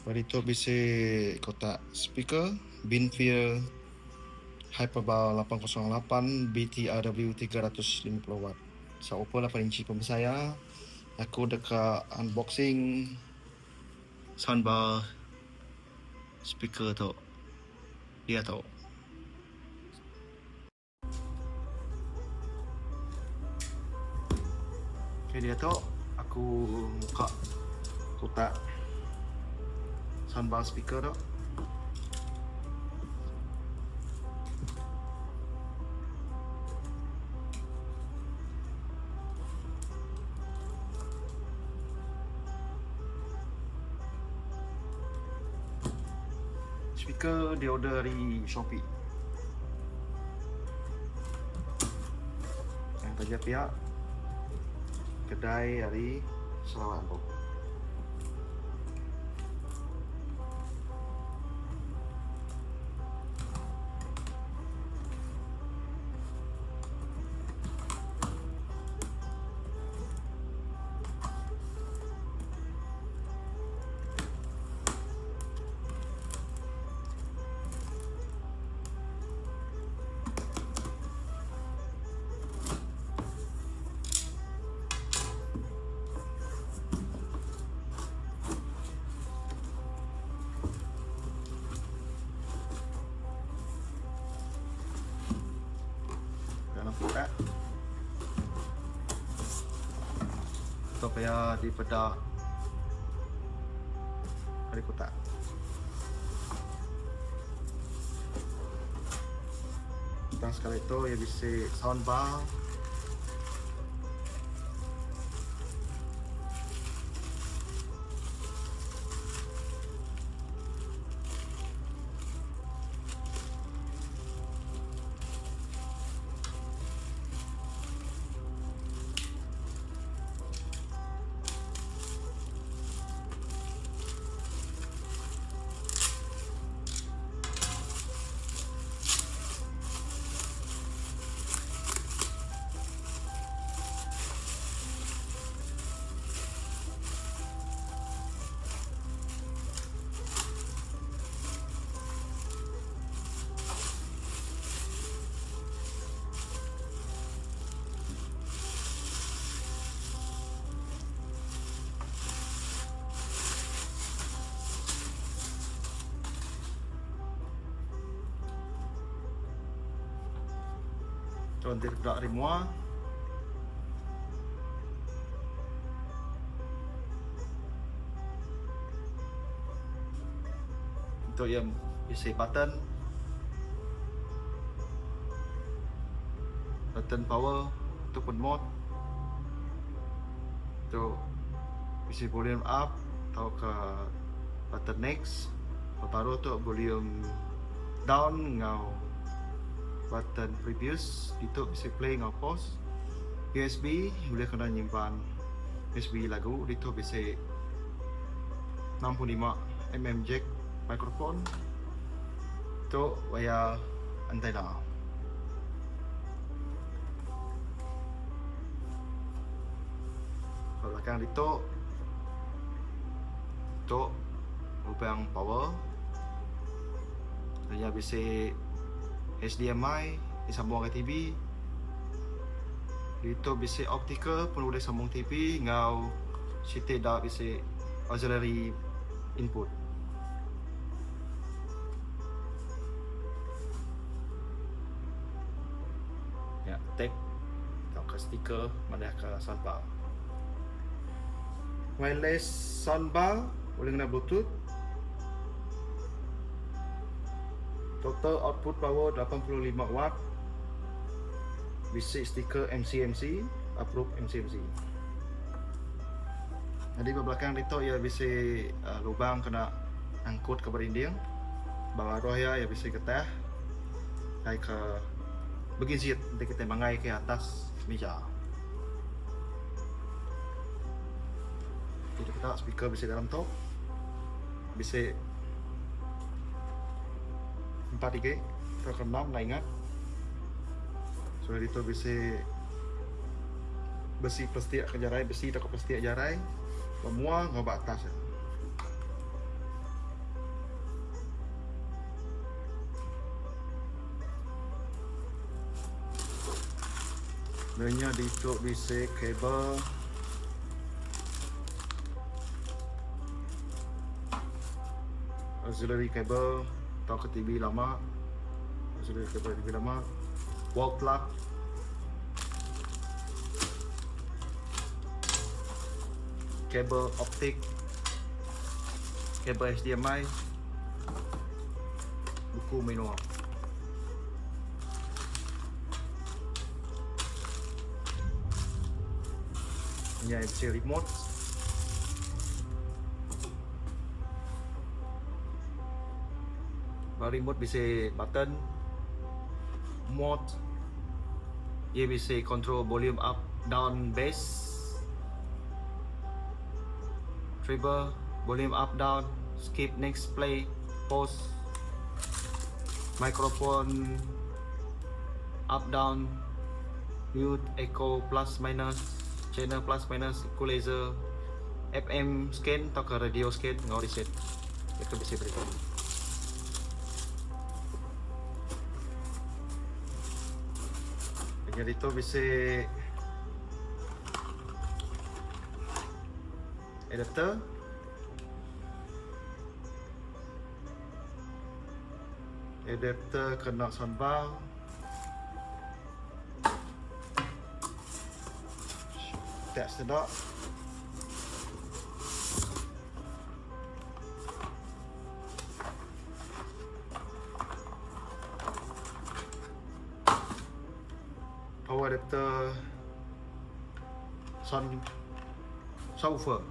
Ba ditu bisi kotak speaker Binfier Hyperbar 808 BTRW 350 watt. Subwoofer 8 inci pemesai iya. Aku deka unboxing soundbar speaker tu diatu. Okay diatu aku muka kotak soundbar speaker tu. Speaker diorder ari Shopee. Yang taja pia kedai ari Sarawak empu. Dalam kotak tu pia dipeda ari kotak. Tang sekali tu iya bisi sound bar. Tu enti peda ari mua. Tu iya bisi button. Button power ataupun mode. Tu bisi volume up tauka button next. Baru tu volume down enggau button previous. Ditu bisi play enggau pause. USB ulih kena nyimpan USB lagu. Ditu bisi 65 mm jack microphone. Tu wayar antena. Ba belakang ditu tu lubang power lalu nya bisi HDMI disambung ngagai TV. Ditu bisi optical pun ulih sambung TV enggau siti da bisi auxiliary input. Nya tag tauka stiker madahka soundbar. Wireless soundbar ulih ngena bluetooth. Total output power 85 watt. Bisi stiker MCMC, approved MCMC. Nyadi ba belakang ditu iya bisi lubang kena angkut ke berinding. Ba baruh iya iya bisi getah. Ai ke begizit enti kitai manggai ke atas mija. Ti dipeda speaker bisi dalam tu. Bisi empat igi tauka enam enda ingat. So ditu bisi besi plastik ke jarai besi tauka plastik jarai ba mua enggau ba atas iya. Udah nya ditu bisi kabel. Auxiliary cable tauka TV lama. Auxiliary cable TV lama. Wall plug. Kabel optik. Kabel HDMI. Buku manual. Nya MC remote. Ba remote bisi button mode. Iya bisi control volume up, down, bass, treble, volume up, down, skip, next, play, pause, microphone up, down, mute, echo, plus, minus, channel plus, minus, equalizer, FM scan tauka radio scan enggau reset. Iya ke bisi berita. Nyadi tu bisi adapter. Adapter kena soundbar. Teks teda. Power adapter sound subwoofer.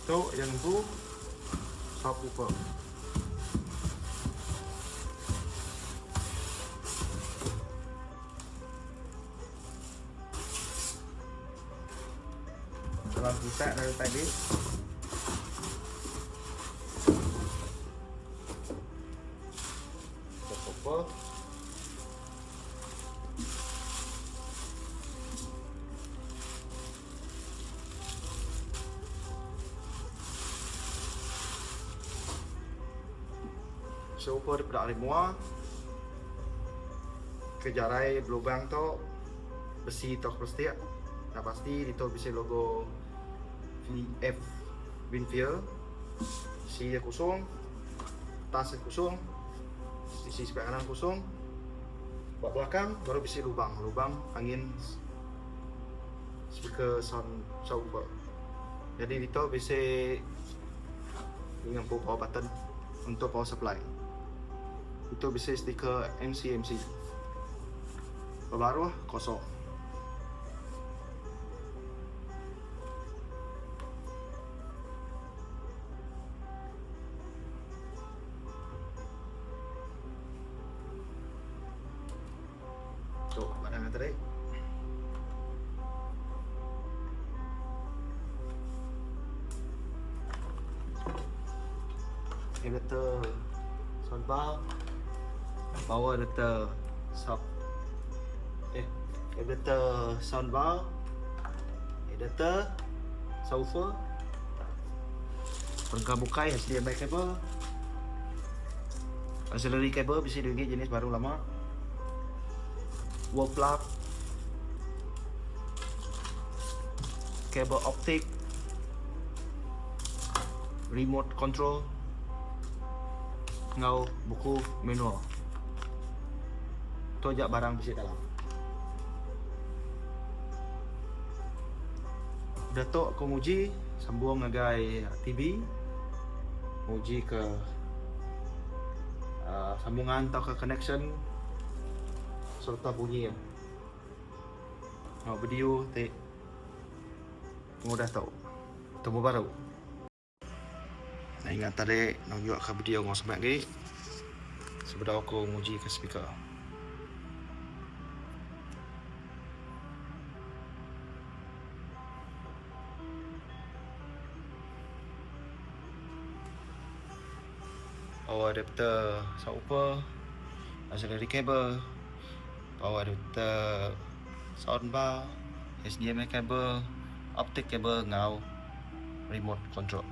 Tu yang empu subwoofer. Dalam kotak dari tadi. Subwoofer. Seupa dipeda ari mua ke jarai belubang tu besi tauka plastik enda pasti ditu bisi logo VF Winfield isi iya kusung atas iya kusung isi sepiak kanan kusung ba belakang baru bisi lubang lubang angin. Speaker sound subwoofer. Nyadi ditu bisi ngempu power button untuk power supply. Ditu bisi stiker MCMC. Ba baruh kosong. Tu barang nya tadi. Adapter soundbar, power adapter sub eh adapter soundbar, adapter subwoofer, perengka bukai HDMI cable, auxiliary cable bisi diunggi jenis baru lama. Wall plug, kabel optik, remote control enggau buku manual. Tu aja barang bisi dalam. Udah tu aku nguji sambung ngagai TV nguji ke uhh sambungan tauka connection sereta bunyi iya. Enggau video ti pengudah tu. Temu baru. Enda ingat tadi nunjuk ka video enggau semak agi sebedau aku nguji ka speaker. Power adapter subwoofer, auxiliary cable, power adapter sound bar, HDMI cable, optic cable enggau remote control.